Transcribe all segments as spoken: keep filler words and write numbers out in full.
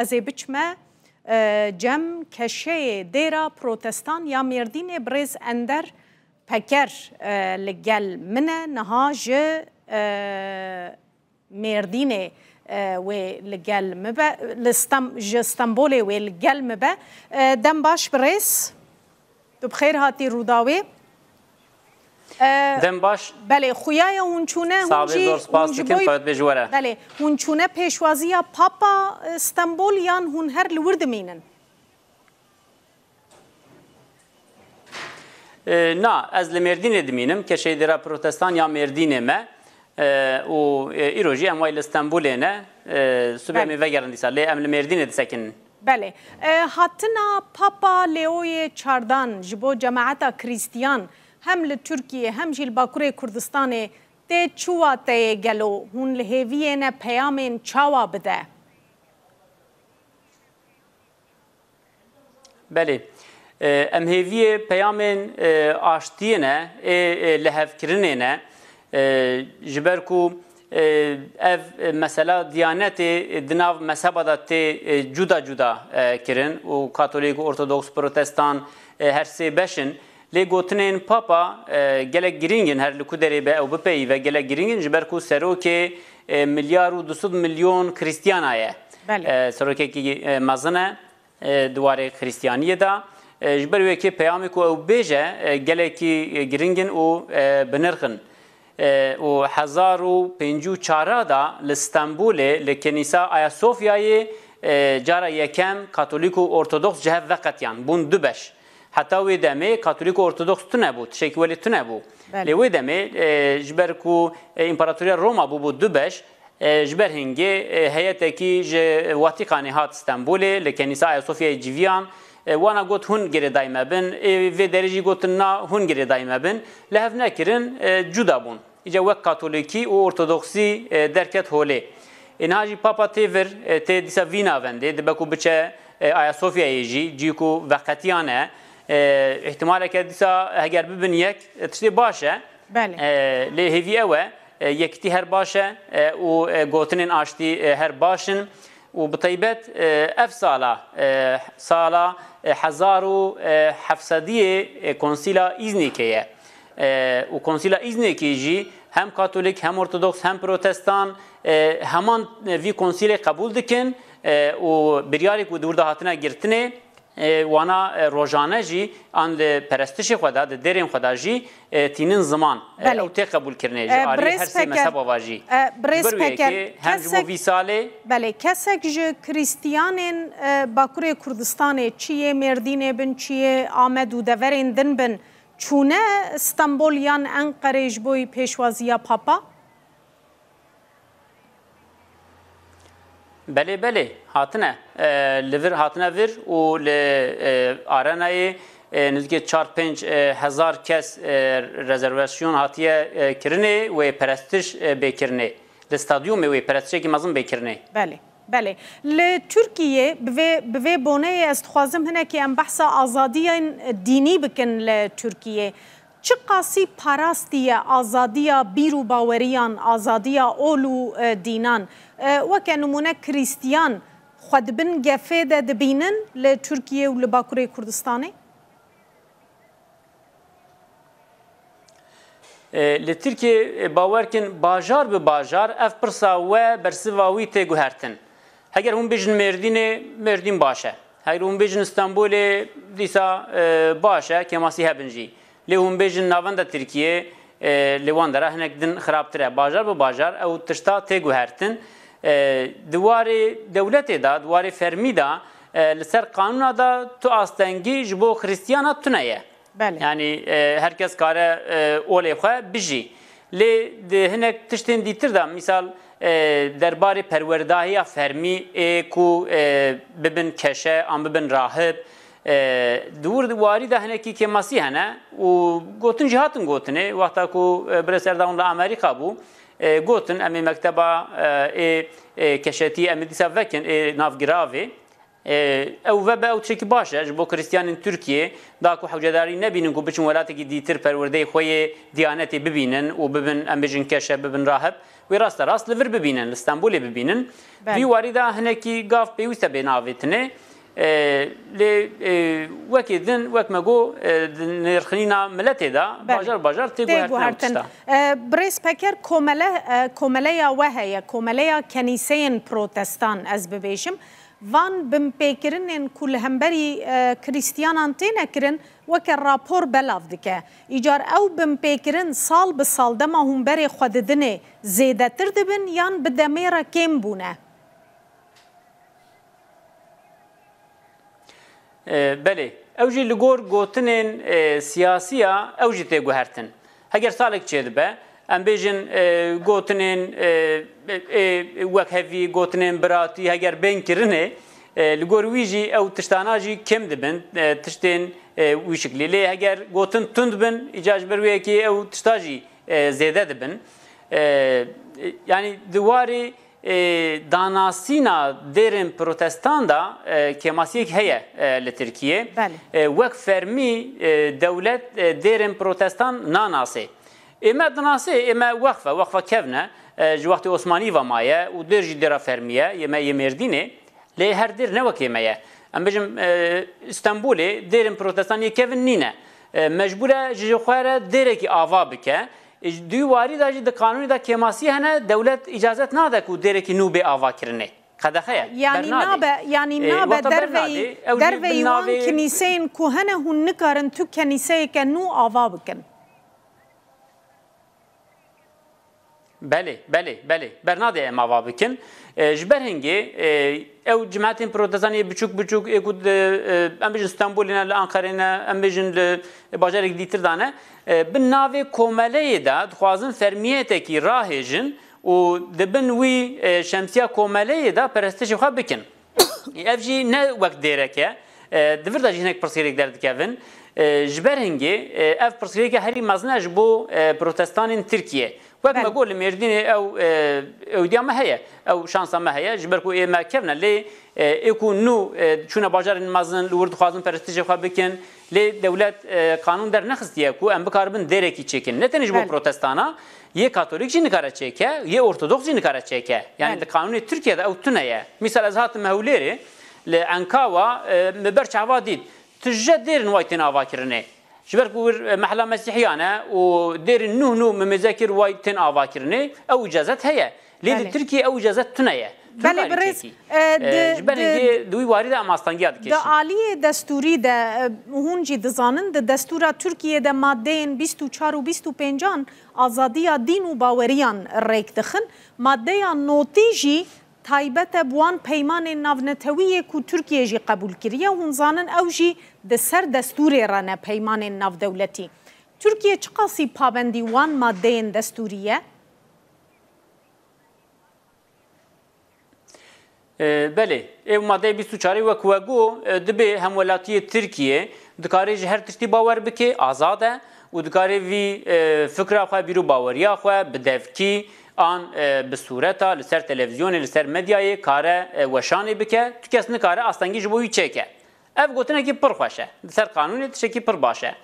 Ez ê biçime, e, cem keşeyê dêra protestan ya Mêrdînê, birêz Ender Peker, e, li gel min e, niha ji, e, Mêrdînê, e, wê li gel min be, li Stem-, ji Stenbolê wê li gel min be. E, dem baş birêz. Tu bi xêr hatî Rûdawê. E, Dem baş. Belê, xuya ye hûn çûne, hûn Sabe, jî, zor spas hûn ji dikim, bo-, Xewet bê ji we re. Belê, hûn çûne pêşwaziya Papa, e, Stenbol yan hûn her li wir dimînin? E, na, ez li Mêrdînê dimînim, keşeyê dêra protestan ya Mêrdînê me. E, û, e, îro jî em way li Stenbulê ne. E, sibê em ê Belê. vegerin dîsa, lê em li Mêrdînê disekinin. Belê. E, hatina Papa Leoyê çardan ji bo cemaeta Krîstiyan hem li Tirkiyê hem jî li Bakurê Kurdistanê tê çi wateyê gelo? Hûn li hêviyê ne peyamên çawa bide? Belê. E, em hêviyê peyamên, e, aştiyê ne, ê, ê, lihevkirinê ne. E, ji ber ku, e, ev, e, mesela diyanetê, e, di nav mezheba de tê, e, cuda cuda, e, kirin û katolîk, ortodoks, protestan, e, her sê beş in. Lê gotinên Papa, e, gelek girîng in, her li ku derê be ew bipeyîve, gelek girîng in, ji ber ku serokê, e, milyar û du sed milyon Krîstiyana ye. Belê. E, serokekî, e, mezin e, e, di warê Xristiyaniyê de. E, ji ber wê yekê peyamê ku ew bêje, e, gelekî, e, giring in û, e, bi nirx in. E, û hezar û pêncî û çar de li Stenbolê, li Kenîsa Ayasofyayê, e, cara yekem Katolîk û Ortodoks ji hev veqetiyan, bûn du beş. Heta wê demê Katolîk û Ortodoks tune bû, tiştekî welê tune bû. Belê. Lê wê demê, e, ji ber ku, e, Împaratoriya Roma bûbû du beş, e, ji ber hingê, e, heyetekî ji Watîkanê hat Stenbolê, li Kenîsa Ayasofyayê civiyan, e, wana got, hûn girêdayî me bin, ê vê derê jî gotin, na, hûn girêdayî me bin, li hev nekirin, e, cuda bûn. Îca wek Katolîkî û Ortodoksî, e, derket holê. Ê niha jî Papa tê vir, e, tê dîsa vî navendê, dibe ku biçe, e, Ayasofyayê jî, cî ku veqetiyan e, e, îhtimaleke dîsa heger bibin yek, e, tiştê baş e. Belê. E, lê hêvî ew e, e, yekitî her baş e, e, û, e, gotinên aştî, e, her baş in. Û bi taybet, e, ev sala, e, sala, e, hezar û heft sediyê, e, Konsîla Îznîkê ye. E, û Konsîla Îznîkê jî hem Katolîk, hem Ortodoks, hem Protestan, e, heman vî konsîlê qebûl dikin, e, û biryarê ku di wir de hatine girtinê, e, wana, e, rojane jî an li perestişê xwe de, di dêrên xwe de jî, e, tînin ziman. E, Belê. Ew tê qebûlkirinê ji E, alî birêz her sê Peker, mezheba ve jî. e, birêz Ji ber wê Peker, yekê hem ji bo kesek, vî salê belê, kesek ji Krîstiyanên, e, Bakurê Kurdistanê, çi yê Mêrdînê bin, çi yê Amed û deverên din bin, çûne Stenbol yan Enqerê ji bo pêşwaziya Papa? Belê, belê, hatine. E, li vir hatine vir û li, e, arenayê, e, nizikê çar pênc, e, hezar kes, e, rezervasyon hatiye, e, kirinê wê perestiş, e, bê kirinê. Li stadyumê wê perestişekî mezin bê kirinê. Belê, belê. Li Tirkiyê bi vê, bi vê boneyê ez dixwazim hinekî em behsa azadiyên dînî bikin li Tirkiyê. Çiqasî parastiye azadiya bîr û baweriyan, azadiya ol û, e, dînan? E, weke nimûne Krîstiyan xwe di bin gefê de dibînin li Tirkiye û li Bakurê Kurdistanê? E, li Tirkiye, e, bawer kin bajar bi bajar ev pirsa we bersiva wî tê guhertin. Heger hûn bêjin Mêrdînê, Mêrdîn baş e. Heger hûn bêjin Stenbolê, dîsa, e, baş e, kêmasî hebin jî. Lê hûn bêjin navenda Tirkiyê, e, li wan dera hinek din xirabtir e. Bajar bi bajar ew tişta tê guhertin. E, di warê dewletê de, di warê fermî de, e, li ser qanûna de tu astengî ji bo Xirîstiyana tune ye. Belê. Yanî, e, her kes kare, e, olê xwe bijî. Lê di hinek tiştên dîtir de, mîsal, e, derbarê perwerdahiya fermî ê ku, e, bibin keşe an bibin rahib, e, di wir warî de hinekî kêmasî hene û gotin jî hatin gotinê. Wexta ku, e, Birêz Erdogan li Amerîka bû, e, gotin, em ê mekteba, e, ê, ê keşetî em ê dîsa vekin ê nav giravê. E, ew vebe ew tiştekî baş e ji bo Kristiyanên Tirkiyê, da ku hewcedarî nebînin ku biçin welatekî dîtir perwerdeyê xwe yê diyanetê bibînin û bibin, em bêjin, keşe, bibin rahib, wê raste rast li vir bibînin, li Stenbolê bibînin. Belê. Vî warî de hinekî gav pêwîst e bê navêtinê. E, lê, e, wekî din, wek me got, e, di nirxîna miletê de, belê, bajar bajar tê guhertin ew tişta. E, Birêz Peker, komele, e, komeleya we heye, komeleya kenîseyên protestan, ez bibêjim. Van binpêkirinên ku li hemberî, e, Krîstiyanan têne kirin, weke rapor belav dike. Îcar ew binpêkirin sal bi sal dema hûn berê xwe didinê zêdetir dibin yan bi demê re kêm bûne? E, belê. Ew jî li gor gotinên, e, siyasî ya ew jî tê guhertin. Heger salek çêdibe, em bêjin, e, gotinên, e, e, wekhevî, gotinên biratî, heger bên kirinê, e, li gor wî jî ew tiştana jî kêm dibin, e, tiştên, e, wî şiklî. Lê heger gotin tund bin, îcar ji ber wê yekê ew tişta jî, e, zêde dibin. E, yanî di warê, e, danasîna dêrên protestan de, e, kêmasiyek heye, e, li Tirkiyê. Belê. E, wek fermî, e, dewlet, e, dêrên protestan nanasê. Ê me dinasê, ê me wexf e, wexfa kevn e, e, ji wextê Osmanî ve maye û dêr jî dêra fermî ye, yê me yê Mêrdînê. Lê her dêr ne wekê me ye. Em bêjin, e, Stenbolê dêrên protestan yê kevin nîne. E, mecbûr e ji xwe re dêrekî ava bike. E, ji duyî warî de jî di qanûnê de kêmasî hene, dewlet îcazet nade ku dêrekî nû bê avakirinê. Qedexe ye. Yanî bernadê. Nabe, yanî e, nabe wexta derveyî, bernadê, ew jî derveyî wan navê kinîseyên ku hene hûn nikarin tu kenîseyeke nû ava bikin. Belê, belê, belê. Bernadê em ava bikin. E, ji ber hingê, e, ew cimetên protestan yê biçûk biçûk, ê ku di, e, em bêjin Stenbolê ne, li Anqerê ne, em bêjin li bajarek dîtir de ne, e, bi navê komeleyê de dixwazin fermiyetekî rahêjin û di bin wî, e, şemsiya komeleyê de perestişê xwe bikin. Ev jî ne wek dêrek e. E, di vir de jî hinek pirsgirêk derdikevin. E, ji ber hingê, e, ev pirsgirêke herî mezin e ji bo, e, protestanên Tirkiye. Wek me got, li Mêrdînê ew, e, ewdiya me heye, ew şansa me heye, ji ber ku ê me kevn e, lê, e, ê ku nû, e, çûne bajarên mezin, li wir dixwazin perestişê xwe bikin, lê dewlet, e, qanûn dernexistiye ku em bikaribin dêrekî çêkin. Ne tenê ji bo protestana, yê katolîk jî nikare çêke, yê ortodoks jî nikare çêke. Yanî di qanûnê Tirkiye de ew tune ye. Mîsal ez hatim Hewlêrê, li Enkawa, e, min ber çava dît, tu ji dêrin way tên avakirinê. Ji ber ku wir, e, mehla Mesîhiyan e û dêrên nû nû min mêze kir way tên avakirinê, ew îcazet heye. Lê li Tirkiye ew îcazet tune ye. Tu nikarî çêkî. E, di, ji ber hingê di wî warî de em astengiya dikişin. Di aliyê destûrî de, e, hûn jî dizanin, di destûra Tirkiye de madeyên bîst û çar û bîst û pêncan azadiya dîn û baweriyan rêk dixin. Madeya notî jî taybet e bi wan peymanên navnetewî yê ku Tirkiye jî qebûl kiriye. Hûn zanin ew jî di ser destûrê re ne, peymanên navdewletî. Tirkiye çiqasî pabendî wan madeyên destûrî ye? E, belê, ev madeyê bîst û çarê wek we got, e, dibê hemwelatiyê Tirkiye dikare ji her tiştî bawer bike, azad e û dikare vî, e, fikra xwe, bîr û baweriya xwe bi devkî an, e, bi sûreta li ser televîzyonê, li ser medyayê kare, e, weşanê bike. Tu kes nikare astengî ji bo wî çêke. Ev gotinekî pir xweş e. Di ser qanûnê tiştekî pir baş e.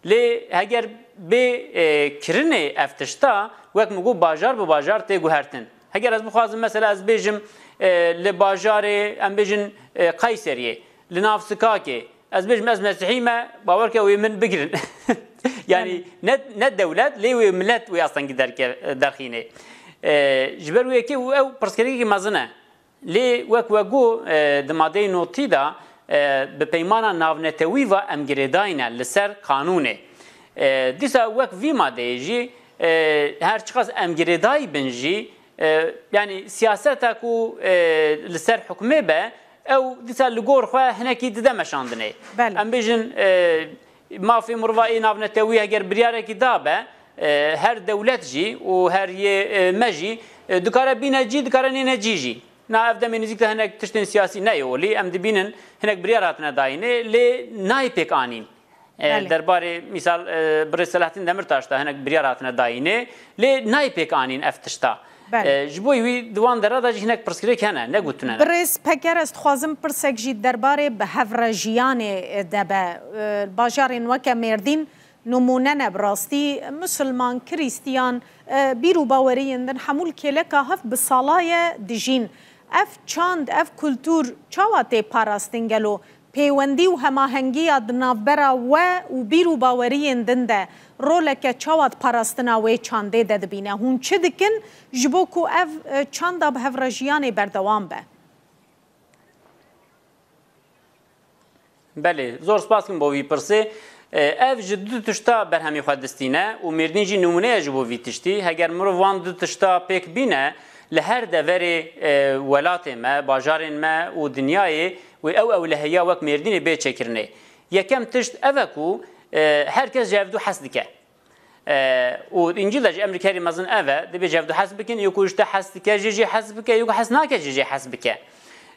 Lê heger bê, e, kirinê ev tişta, wek min got, bajar bi bajar tê guhertin. Heger ez bixwazim, mesela ez bêjim, e, li bajarê, em bêjin, e, Qeyseriyê, li nav Sikakê, ez bêjim ez mesihî me, bawer ke wê min bigirin. Yanî ne, ne dewlet, lê wê milet wê astengî derke-, derxînê. E, ji ber wê yekê û ew pirsgirêkekî mezin e. Lê wek we got, e, di madeyê notî de, e, bi peymana navnetewî ve em girêdayî ne li ser qanûnê. E, dîsa wek vî madeyê jî, e, her çiqas em girêdayî bin jî, e, yanî siyaseta ku, e, li ser hukmê be, ew dîsa li gor xwe hinekî dide meşandinê. Belê. Em bêjin, e, mafê mirova ê navnetewî heger biryarekî dabe, e, her dewlet jî û her yê, e, me jî, e, dikare bîne cî, dikare nêne cî jî. Na ev demê nêzîk de hinek tiştên siyasî neyê olî. Em dibînin hinek biryar hatine dayînê, lê nayê pêk anîn. E, Belê. Derbarê mîsal, e, birê Selahattin Demirtaş de hinek biryar hatine dayînê, lê nayê pêk anîn ev tişta. Belê. E, ji bo wî di wan dera de jî hinek pirsgirêk hene, ne gotine ne. Birêz Peker, ez dixwazim pirsek jî derbarê bi hevre jiyanê, e, de be. E, bajarên weke Mêrdîn nimûne ne bi rastî. Misilman, Krîstiyan, e, bîr û baweriyên din hemû li kêleka hev bi sala ye dijîn. Ev çand, ev kultûr çawa tê parastin gelo? Pêwendî û hemahengiya di navbera we û bîr û baweriyên din de roleke çawa di parastina wê çandê de dibîne? Hûn çi dikin ji bo ku ev, e, çanda bi hevrejiyanê berdewam be? Belê, zor spas dikim bo vî pirsê. E, ev ji du tişta berhemê xwe distîne û Mêrdîn jî nimûne ye ji bo vî tiştî. Heger mirov wan du tişta pêk bîne, li her deverê, e, welatê me, bajarên me û dinyayê wê ew ewlehiya wek Mêrdînê bê çêkirinê. Yekem tişt ev e ku, e, her kes ji hevdû hes dike. E, û Încîl de jî emrê herî mezin ev e, dibê ji hevdû hes bikin, yê ku ji te hes dike, jê jê hes bike, yê ku hes nake, jê jê hes bike.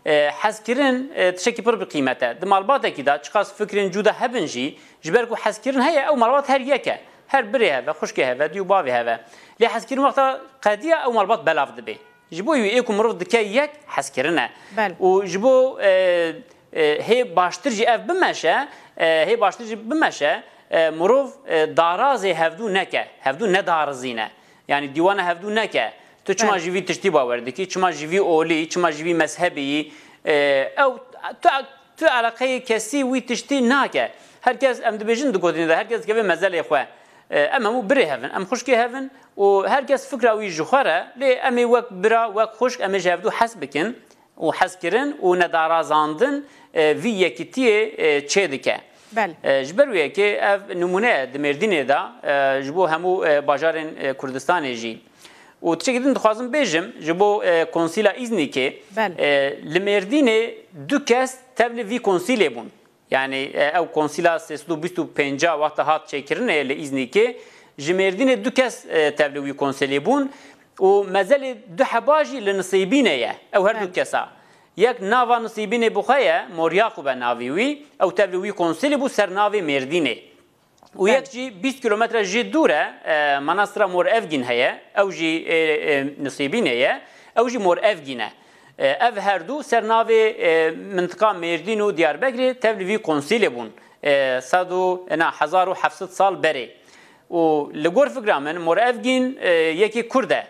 E, hezkirin, e, tiştekî pir bi qîmet e. Di malbatekî de çiqas fikrên cuda hebin jî, ji ber ku hezkirin heye, ew malbat her yek e. Her birê heve, xwişkê heve, dî û bavê heve. Lê hezkirin wexta qediya ew malbat belav dibe. Ji bo wî ê ku mirov dike yek hezkirin e. Belê. Û ji bo, e, e, hê baştir jî ev bimeşe, e, hê baştir jî bimeşe, e, mirov, e, darazê hevdû neke, hevdû nedarizîne. Yanî dîwana hevdû neke. Tu çima Belê. ji vî tiştî bawer dikî, çima ji vî olî, çima ji vî mezhebî yî? E, ew tu, tu eleqeyê kesî wî tiştî nake. Her kes, em dibêjin di gotinê de, her kes dikeve mezelê xwe. E, em hemû birê hev in, em xwişkê hev in û her kes fikra wî ji xwe re, lê em ê wek bira, wek xwişk, em ê ji hevdû hes bikin û hezkirin û nedarazandin, e, vî yekitiyê, e, çêdike. Belê. E, ji ber wê yekê ev nimûne ye di Mêrdînê de, e, ji bo hemû, e, bajarên, e, Kurdistanê jî. Û tiştekî din dixwazim bêjim, ji bo, e, Konsîla Îznîkê, Belê. e, li Mêrdînê du kes tevlî vî konsîlê bûn. Yanî, e, ew konsîla sê sed û bîst û pênc wexta hat çêkirinê li Îznîkê, ji Mêrdînê du kes, e, tevlî wî konsîlê bûn û mezelê du heba jî li Nisêbînê ye. Ew her du Belê. kesa. Yek nava Nisêbînê bi xwe ye, Mor Yaqûb e navê wî, ew tevlî wî konsîlê bû ser navê Mêrdînê. Û Belê. yek jî bîst kîlometre jê dûr e, e, Manastira Mor Evgîn heye, ew jî, e, e, Nisêbînê ye, ew jî Mor Evgîn e. E, ev her du ser navê, e, mintiqa Mêrdîn û Diyarbekirê tevlî vî konsîlê bûn. E, sed û, na, hezar û heft sed sal berê. Û li gor fikra min, Mor Evgîn, e, yekî Kurd e.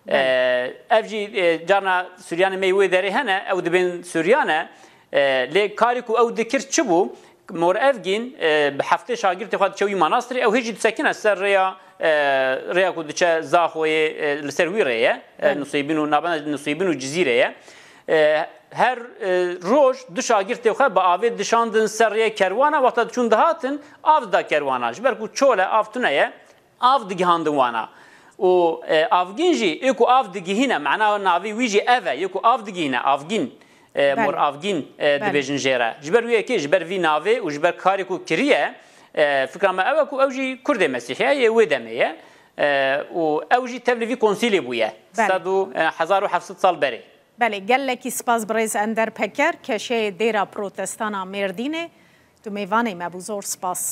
Belê. E, ev jî, e, carna Suryanê me yê wê derê hene, ew dibên Suryan e. E, lê karê ku ew dikir çi bû? Mor Evgîn, e, bi heftê şagirtê xwe diçe wî manastirê, ew hê jî disekine ser rêya, e, rêya ku diçe Zaxoyê, e, li ser wî rê ye. E, Belê. Nusêbîn û navbena Nusêbîn û Cizîrê ye. E, her, e, roj du şagirtê xwe bi avê dişandin ser rêyê kerwana, wexta diçûn dihatin, av dida kerwana. Ji ber ku çol e, av tune ye, av digihandin wana. Û, e, Avgîn jî, ê ku av digihîne, mena navê wî jî ev e, yê ku av digihîne, Avgîn, e, Belê. Mor Avgîn, e, Belê. dibêjin jê re. Ji ber wê yekê, ji ber vî navê û ji ber karê ku kiriye, e, fikra me ew e ku ew jî Kurdê Mesîhî ye, yê wê demê ye. E, û ew jî tevlî vî konsîlê bûye. Belê. Sed û, e, hezar û heft sed sal berê. Belê, gelekî spas birêz Ender Peker, keşeyê Dêra Protestana Mêrdînê. Tu mêvanê me bû, zor spas.